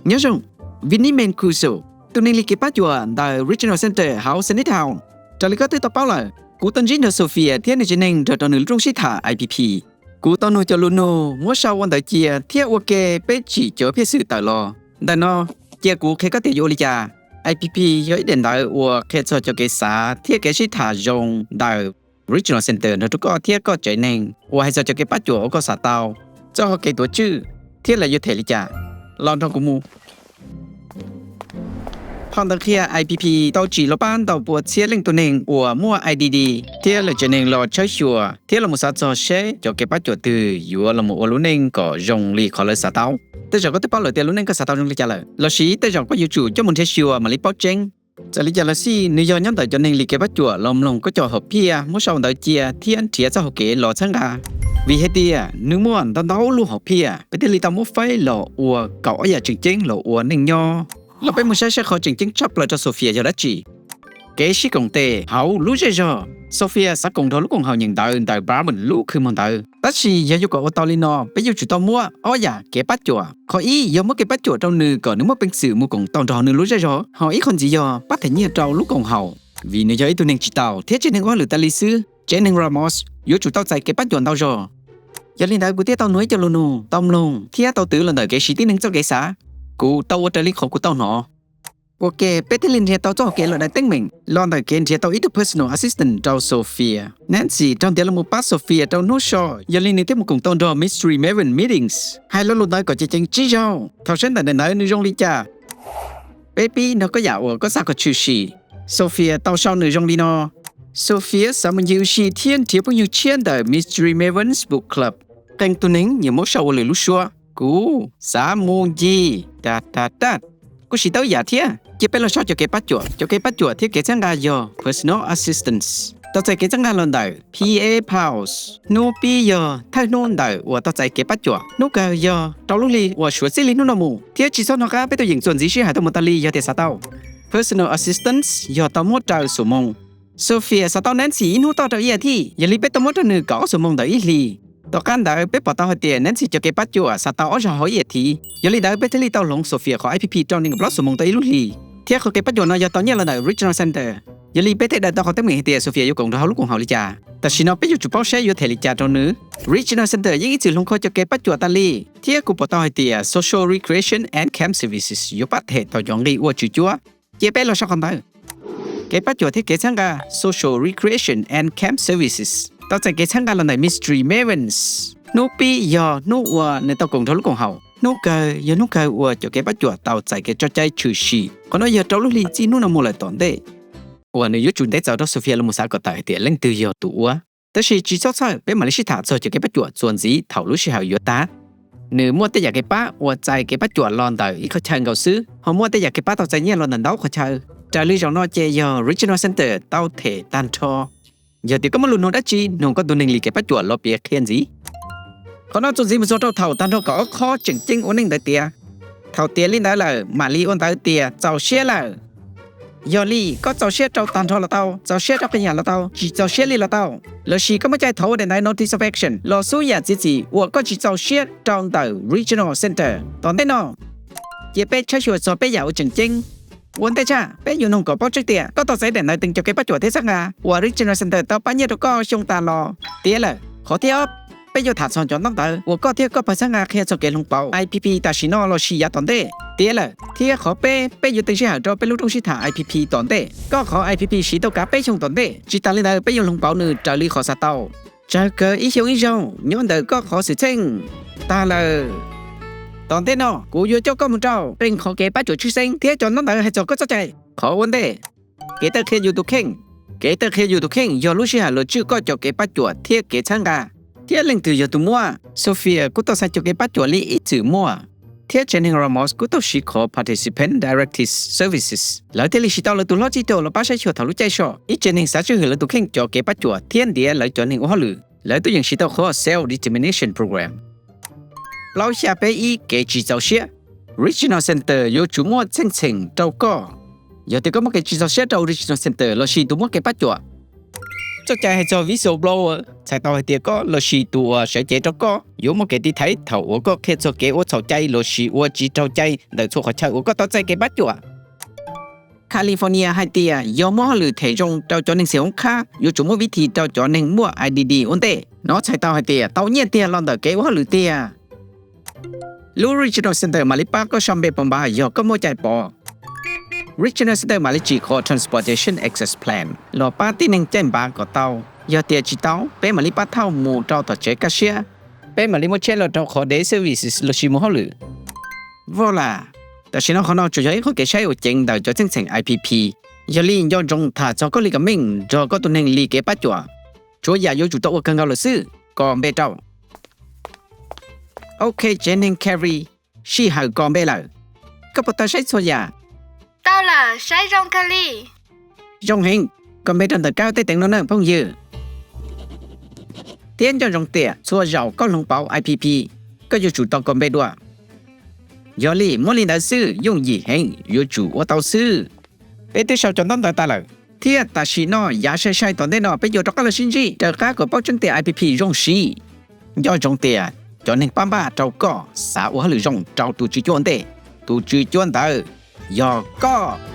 Nyob zoo, Vinny Mancuso, tus neeg li kev pab cuam ntawm Regional Center hauv Sydney Town. Raws li koj twb tau paub lawm, kuv tau ntsib nrog Sophia thiab nws tsev neeg nrog rau nws lub rooj sib tham I P P. Kuv tau nug cov lus nug muab sau ua ntawv cia thiab ua ke peb tsim cov phiaj xwm tawm los. Ntawm no, cia kuv qhia koj tias yuav ua li cas. I P P yog ib daim ntawv uas qhia txog cov kev xav thiab kev sib tham zoo ntawm Regional Center nrog rau koj thiab koj tsev neeg uas hais txog cov kev pab cuam uas koj xav tau, txoj hau kev tuav tswj, thiab lawv yuav them li cas. Los nrog kuv mus. Phau ntawv qhia I P P tau tsim los pab ntau pua txhiab leej tug neeg uas muaj I D D thiab lawv tsev neeg los tshawb xyuas thiab los mus xav txog seb cov kev pab cuam twg yuav los mus ua lub neej kom zoo li qhov lawv xav tau. Tej zaum koj twb paub lawm tias lub neej koj xav tau zoo li cas lawm, los sis tej zaum koj yuav tsum coj mus nrhiav xyuas mam li paub tseeb. Txawm li cas los xij, nws yog nyob ntawm cov neeg li kev pab cuam los mloog koj cov hom phiaj, muab sau ntawv cia thiab nrhiav txoj hau kev los txhawb nqa. Vim hais tias nws muaj ntau ntau lub hom phiaj, peb thiaj li tau muab faib los ua kaum ob yam tseem ceeb los ua neej nyob. Los peb mus saib saib qhov tseem ceeb tshaj plaws rau Sophia yog dab tsi. Kev sib koom tes hauv lub zej zog. Sophia xav koom nrog lub koom haum nyeem ntawv ntawm Barwon lub khw muag ntawv. Tab sis yog yuav kom ua tau li no, peb yuav tsum tau muab ob yam kev pab cuam. Qhov ib yog muab kev pab cuam rau nws kom nws muaj peev xwm mus koom tau nrog nws lub zej zog, ho ib qho ntxiv yog pab them nyiaj rau lub koom haum, vim nws yog ib tug neeg tsis taus thiab tsev neeg ua hauj lwm tas li xwb. Tsev neeg Ramos yuav tsum tau txais kev pab cuam ntau zog. Yog li ntawd kuv thiaj tau nug ib co lus nug, tau mloog thiab tau twv los ntawm kev siv tib neeg txoj kev xav. Kuv tau ua raws li qhov kuv tau hnov. Ua ke peb thiaj li nrhiav tau txoj hau kev los daim teeb meem los ntawm kev nrhiav tau ib tug personal assistant rau Sophia. Nancy raug ntiav los mus pab Sophia rau hnub so, yog li nws thiaj mus koom tau nrog Mystery Maven Meetings. Hais lo lus ntawd kom ceev ceev tsib zaug, thaum saib ntawm ntawm ntawd nws zoo li cas. Peb pib nrog koj yam uas koj xav kom tshwm sim. Sophia tau sau nws zoo li no: Sophia xav mus ncig ua si thiab nrhiav phooj ywg tshiab ntawm Mystery Mavens Book Club. Qee tus neeg nyiam muab sau ua lwm lub suab. Kuv xav mus ncig ta ta ta. Kuj siv tau yam thiab. Cia peb los saib cov kev pab cuam. Cov kev pab cuam thiab kev txhawb nqa yog personal assistance. Tau txais kev txhawb nqa los ntawm P A Pals. Hnub pib yog thawj hnub ntawm uas tau txais kev pab cuam. Hnub kawg yog rau lub hli uas suav txij li hnub no mus thiab tsis txhob hnov qab peb tuaj yeem txuas ntxiv sij hawm tuaj mus tas li yog tias xav tau. Personal assistance yog tau muab raws xuam moos. Sophia xav tau Nancy ib hnub toj rau ib as thiv, yog li peb tau muab rau nws kaum ob xuam moos ntawm ib hlis. Tom qab ntawd peb pom tau hais tias Nancy cov kev pab cuam xav tau ob zaug hauv ib as thiv, yog li ntawd peb thiaj li tau hloov Sophia qhov I P P rau nees nkaum plaub xuam moos tau ib lub hlis. Thiab qhov kev pab cuam no yog tau nyiaj los ntawm Regional Center, yog li peb thiaj daws tau qhov teeb meem hais tias Sophia yuav koom nrog hauv lub koom haum li cas. Tam sim no peb yuav tsum paub saib yuav them li cas rau nws. Regional Center yeej ib txwm hloov kho cov kev pab cuam tas li, thiab kuv pom tau hais tias Social Recreation and Camp Services yuav pab them tau cov nqi ua tswv cuab. Cia peb los saib qhov ntawd. Kev pab cuam thiab kev txhawb nqa Social Recreation and Camp Services tau txais kev txhawb nqa los ntawm Mystery Mavens. Hnub pib yog hnub uas nws tau koom nrog lub koom haum. Hnub kawg yog hnub kawg uas cov kev pab cuam tau txais kev tso cai tshwm sim. Qhov no yog rau lub hli txij hnub no mus lawm tom ntej, uas nws yuav tsum ntev txaus rau Sophia los mus xav kom tawm hais tias leej twg yog tus ua. Tab sis tsis txhob txhawj, peb mam li sib tham txog cov kev pab cuam txuas ntxiv thaum lub sij hawm yuav tag. Nws muaj tej yam kev pab uas txais kev pab cuam los ntawm ib qhov chaw nkaus xwb, ho muaj tej yam kev pab tau txais nyiaj los ntawm ntau qhov chaw. Raws li zaum no ces yog Regional Center tau them tag nrho. Yog tias koj muaj lus nug dab tsi, nug koj tus neeg li kev pab cuam los piav qhia ntxiv. Qhov no txuas ntxiv mus txog rau thaum tag nrho kaum ob qho tseem ceeb ua neej ntawd tiav. Thaum tiav li ntawd lawm mam li ua ntawv tias txaus siab lawm. Yog li koj txaus siab rau tag nrho los tau, txaus siab rau qee yam los tau, tsis txaus siab li los tau, lossis koj muaj cai thov ua daim ntawv notice of action los xub yam txiav txim uas koj tsis txaus siab rau ntawm Regional Center tom ntej no. Cia peb tshawb xyuas txog peb yam uas tseem ceeb. Ua ntej tshaj, peb yuav nug kom paub tseeb tias koj tau txais daim ntawv teem cov kev pab cuam thiab txhawb nqa uas Regional Center tau pab nyiaj rau koj xyoo tas los. Tiav lawm. Qhov thib ob, peb yuav tham txog cov ntaub ntawv uas koj thiab koj pawg txhawb nqa qhia txog kev hloov pauv I P P tam sim no los sis yav tom ntej. Tiav lawm. Thiab qhov peb, peb yuav teem sij hawm rau peb lub rooj sib tham I P P tom ntej, koj qhov I P P siv tau kav peb xyoo tom ntej. Tsis tas li ntawd, peb yuav hloov pauv nws raws li qhov xav tau. Tsawg kawg ib xyoo ib zaug nyob ntawm koj qhov xwm txheej. Tag lawm. Tom ntej no kuv yuav coj koj mus rau qee qhov kev pab cuam tshwj xeeb thiab cov ntaub ntawv hais txog koj txoj cai. Qhov ua ntej, kev taw qhia yus tus kheej. Kev taw qhia yus tus kheej yog lub sij hawm los tswj koj cov kev pab cuam thiab kev txhawb nqa, thiab leej twg yog tus muaj. Sophia kuj tau xaiv cov kev pab cuam li ib txwm muaj, thiab tsev neeg Ramos kuj tau siv qhov Participant Directed Services. Lawv thiaj li siv tau lawv tus hlob txij tau los pab saib xyuas thaum lub caij so. Ib tsev neeg xav tswj hwm lawv tus kheej cov kev pab cuam thiab ntiav lawv cov neeg ua hauj lwm, lawv twb yeej siv tau qhov Self Determination Program. Plaub xya peb ib, kev tsis txaus siab. Regional Center yuav tsum muaj txheej txheem rau koj. Yog tias koj muaj kev tsis txaus siab rau Regional Center lossis tus muab kev pab cuam, Txoj cai hais txog whistleblower txhais tau hais tias koj lossis tus uas sawv cev rau koj yuav muaj kev tiv thaiv thaum uas koj qhia txog kev ua txhaum cai lossis ua tsis raug cai ntawm txhua qhov chaw uas koj tau txais kev pab cuam. California hais tias yog muaj hauj lwm them zoo rau cov neeg xim hoob qhab, yuav tsum muaj vib thi rau cov neeg muaj I D D ua ntej. Nov txhais tau hais tias tau nyiaj tiag los ntawm kev ua hauj lwm tiag. Lub Regional Center mam li pab koj sau npe pov npav yog koj muaj cai pov. Regional Center mam li tsim qhov Transportation Access Plan los pab tib neeg caij npav kom tau. Yog tias tsis tau, peb mam li pab thauj mus rau tom tsev kaj siab. Peb mam li muab tsheb los rau qhov Day Services lossis mus hauj lwm. Voila, tam sim no qhov no tsuas yog ib qho kev saib uas ceev ntawm cov txheej txheem I P P. Yog li nco ntsoov tham txog koj li kom meej nrog koj tus neeg li kev pab cuam. Tshuav yam yuav tsum tau ua kawg nkaus lawm xwb, kos npe rau. Ok, tsev neeg Carrie, sij hawm kos npe lawm. Koj puas tau saib txhua yam? Tau lawm, saib zoo kawg li. Zoo heev, kos npe rau ntawm kab tej teev no na phooj ywg. Thiab nco ntsoov tias txhua zaus koj hloov pauv I P P, koj yuav tsum tau kos npe dua. Yog li muab li ntawd xwb yooj yim heev, yuav tsum ua tau xwb. Peb twb sau cov ntaub ntawv tas lawm, thiab tam sim no yav sai sai tom ntej no peb yuav rov qab los sib ntsib raws qab kom paub tseeb tias I P P zoo siv. Nco ntsoov tias cov neeg pab npaj rau koj xav ua hauj lwm zoo rau tus tswv cuab ua ntej, tus tswv cuab ntawd yog koj.